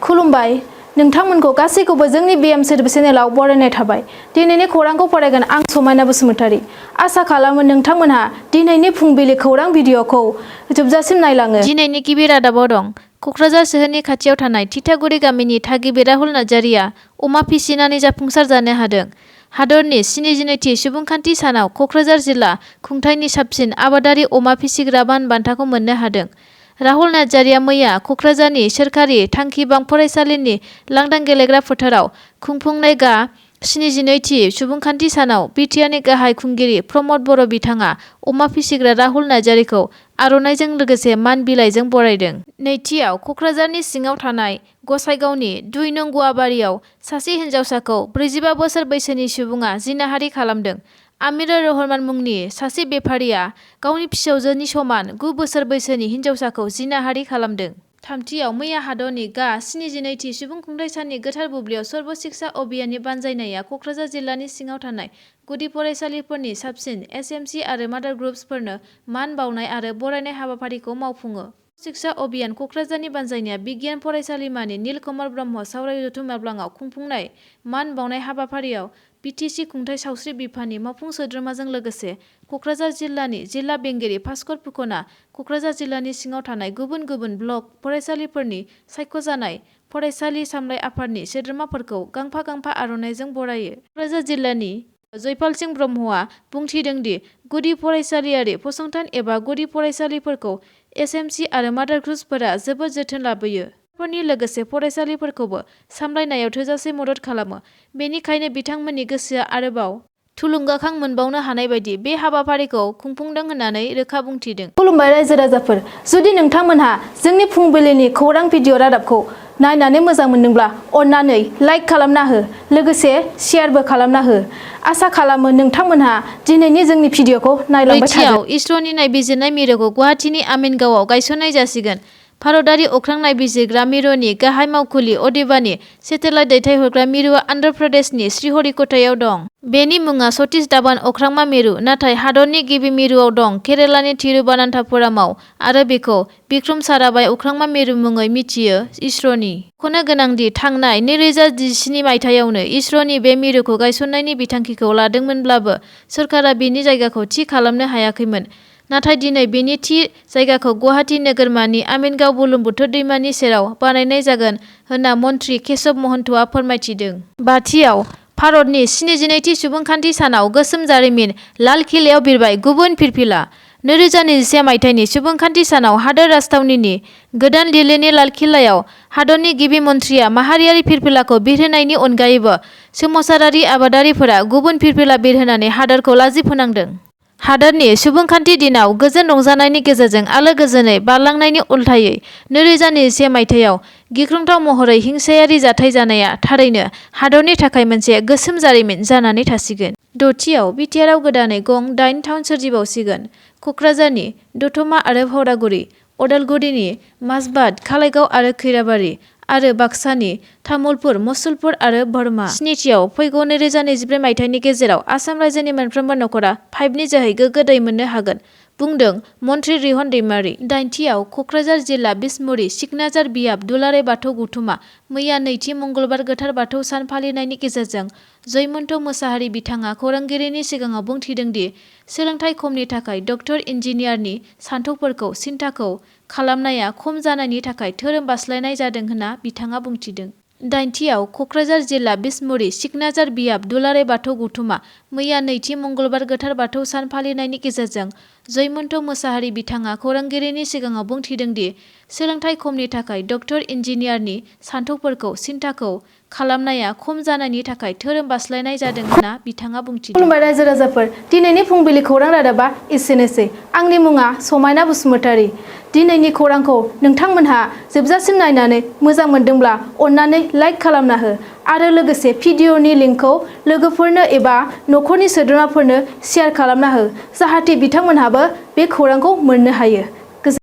खुलुमबाय नोंथांमोनखौ गासैखौबो जोंनि BM सोदोब चेनेलाव बरायनाय थाबाय। दिनैनि खौरांखौ फरायगोन आं समायना बसुमतारी। आसा खालामो नोंथांमोनहा दिनैनि फुंबिलि खौरां भिडिअखौ जोबजासिम नायलाङो। दिनैनि गिबि रादाबाव दं। क'क्राझार सोहोरनि खाथियाव थानाय थिथागुरि गामिनि थागिबि राहुल नार्जारिया अमा फिसिनानै जाफुंसार जानो हादों। हादरनि 72थि सुबुंखान्थि सानाव क'क्राझार जिल्ला खुंथायनि साबसिन आबादारि अमा फिसिग्रा मान बान्थाखौ मोननो हादों। राहुल नार्जारिया मैया क'क्राझारनि सोरखारि थांखिबां फरायसालिनि लांदां गेलेग्रा फोथाराव खुंफुंनाय गा 72थि सुबुंखान्थि सानाव बिटिआरनि गाहाय खुंगिरि प्रमद बर' बिथाङा अमा फिसिग्रा राहुल नार्जारिखौ आर'नाइजों लोगोसे मान बिलाइजों बरायदों। नैथियाव क'क्राझारनि सिङाव थानाय गसाइगावनि 2 नं गुवाबारियाव सासे हिन्जावसाखौ 45 बोसोर बैसोनि सुबुङा जिनाहारि खालामदों। आमिरुर रहमान मुंनि सासे बेफारिया गावनि फिसौजोनि समान 9 बोसोर बैसोनि हिन्जावसाखौ जिनाहारि खालामदों। थामथियाव मैया हादरनि गा 72थि सुबुं खुंथाइ साननि गोथार बुब्लियाव सर्व शिक्षा अभियाननि बानजायनाया क'क्राझार जिल्लानि सिङाव थानाय गुदि फरायसालिफोरनि साबसिन SMC आरो मादार ग्रुप्सफोरनो मान बावनाय आरो बरायनाय हाबाफारिखौ मावफुङो। शिक्षा अभियान क'क्राझारनि बानजायनाया बिगियान फरायसालिमानि नीलकमल ब्रह्म सावराय जथुम मावब्लाङाव खुंफुंनाय मान बावनाय हाबाफारियाव BTC खुंथाइ सावस्रि बिफाननि मावफुं सोद्रोमाजों लोगोसे क'क्राझार जिल्लानि जिल्ला बेंगिरि भास्कर फुकनआ क'क्राझार जिल्लानि सिङाव थानाय गुबुन गुबुन ब्लक फरायसालिफोरनि सायख'जानाय फरायसालि सामलाय आफादनि सोद्रोमाफोरखौ गांफा गांफा आर'नाइजों बरायो। क'क्राझार जिल्लानि जयपाल सिंह ब्रह्मआ बुंथिदों दि गुदि फरायसालियारि फसंथान एबा गुदि फरायसालिफोरखौ SMC आरो मादार ग्रुप्सफोरा जोबोद जोथोन लाबोयो। फोरनि लोगोसे फरायसालिफोरखौबो सामलायनायाव थोजासे मदद खालामो। बेनिखायनो बिथांमोननि गोसोआ आरोबाव थुलुंगाखां मोनबावनो हानाय बायदि बे हाबाफारिखौ खुंफुंदों होननानै रोखा बुंथिदों। खुलुमबाय रायजो राजाफोर। जुदि नोंथांमोनहा जोंनि फुंबिलिनि खौरां भिडिअ रादाबखौ नायनानै मोजां मोनदोंब्ला अन्नानै लाइक खालामना हो, लोगोसे शेयारबो खालामना हो। आसा खालामो नोंथांमोनहा दिनैनि जोंनि भिडिअखौ नायलांबाय थागोन। ब्रैथियाव इसर'नि नायबिजिरनाय मिरुखौ गुवाहाटीनि आमिनगावआव गायसननाय जासिगोन। भारतारि अख्रां नायबिजिरग्रा मिरुनि गाहाय मावखुलि अदेबानि सेटेलाइट दैथायहरग्रा मिरुआ आन्ध्र प्रदेशनि श्रीहरिक'टायाव दं। बेनि मुङा सतीश धावान अख्रांमा मिरु, नाथाय हादरनि गिबि मिरुआव दं केरेलानि थिरुबानान्थापुरामाव आरो बेखौ बिक्रम साराभाइ अख्रांमा मिरु मुङै मिथियो। इसर'नि मख'नो गोनांदि थांनाय 2017 मायथाइयावनो इसर'नि बे मिरुखौ गायसननायनि बिथांखिखौ लादोंमोनब्लाबो सोरखारा बेनि जायगाखौ थि खालामनो हायाखैमोन। नाथाय दिनै बेनि थि जायगाखौ गुवाहाटी नोगोरमानि आमिनगाव बुरलुंबुथुर दैमानि सेराव बानायनाय जागोन होनना मन्थ्रि केशब महन्तआ फोरमायथिदों। बाथियाव भारतनि 72थि सुबुंखान्थि सानाव गोसोम जारिमिन लाल किलायाव बिरबाय गुबुन फिरफिला। 2021 मायथाइनि सुबुंखान्थि सानाव हादोर राजथावनिनि गोदान दिल्लीनि लाल किलायाव हादरनि गिबि मन्थ्रिया माहारियारि फिरफिलाखौ बिरहोनायनि अनगायैबो सोमावसारारि आबादारिफोरा गुबुन फिरफिला बिरहोनानै हादरखौ लाजि फोनांदों। हादरनि सुबुंखान्थि दिनाव गोजोन रंजानायनि गेजेरजों आलो गोजोनै बारलांनायनि उल्थायै 2021 मायथाइयाव गिख्रंथाव महरै हिंसायारि जाथाय जानाया थारैनो हादरनि थाखाय मोनसे गोसोम जारिमिन जानानै थासिगोन। दथियाव बिटिआरआव गोदानै गं 8 टाउन सोरजिबावसिगोन। क'क्राझारनि दतमा आरो फावरागुरि, अदालगुरिनि माजबाद, खालाइगाव आरो खैराबारि आरो बाक्सानि तामुलपुर, मुसलपुर आरो बोरमा। स्निथियाव फैगौ 2024 मायथाइनि गेजेराव आसाम रायजोनि मोनफ्रोमबो नखरा पाइपनि जोहै गोग्गो दै मोननो हागोन, बुंदों मन्थ्रि रिहन दैमारि। दाइनथियाव क'क्राझार जिल्ला बिसमुरि सिकनाझार बियाब दुलाराय बाथौ गौथुमा मैया नैथि मंगलबार गोथार बाथौ सान फालिनायनि गेजेरजों जयमन्त मोसाहारि बिथाङा खौरांगिरिनि सिगाङाव बुंथिदों दि सोलोंथाइ खमनि थाखाय डक्टर इन्जिनियारनि सानथौफोरखौ सिन्थाखौ खालामनाया खम जानायनि थाखाय धोरोम बास्लायनाय जादों होनना बिथाङा बुंथिदों। दाइनथियाव क'क्राझार जिल्ला बिसमुरि सिकनाझार बियाब दुलाराय बाथौ गौथुमा मैया नैथि मंगलबार गोथार बाथौ सान फालिनायनि गेजेरजों जयमन्त मोसाहारि बिथाङा खौरांगिरिनि सिगाङाव बुंथिदों दि सोलोंथाइ खमनि थाखाय डक्टर इन्जिनियारनि सानथौफोरखौ सिन्थाखौ खालामनाया खम जानायनि थाखाय धोरोम बास्लायनाय जादों होनना बिथाङा बुंथिदों। खुलुमबाय रायजो राजाफोर। दिनैनि फुंबिलि खौरां रादाबा एसेनोसै। आंनि मुङा समायना बसुमतारी। दिनैनि खौरांखौ नोंथांमोनहा जोबजासिम नायनानै मोजां मोनदोंब्ला अन्नानै लाइक खालामना हो आरो लोगोसे भिडिअनि लिंकखौ लोगोफोरनो एबा नखरनि सोद्रोमाफोरनो शेयार खालामना हो, जाहाथे बिथांमोनहाबो बे खौरांखौ मोननो हायो।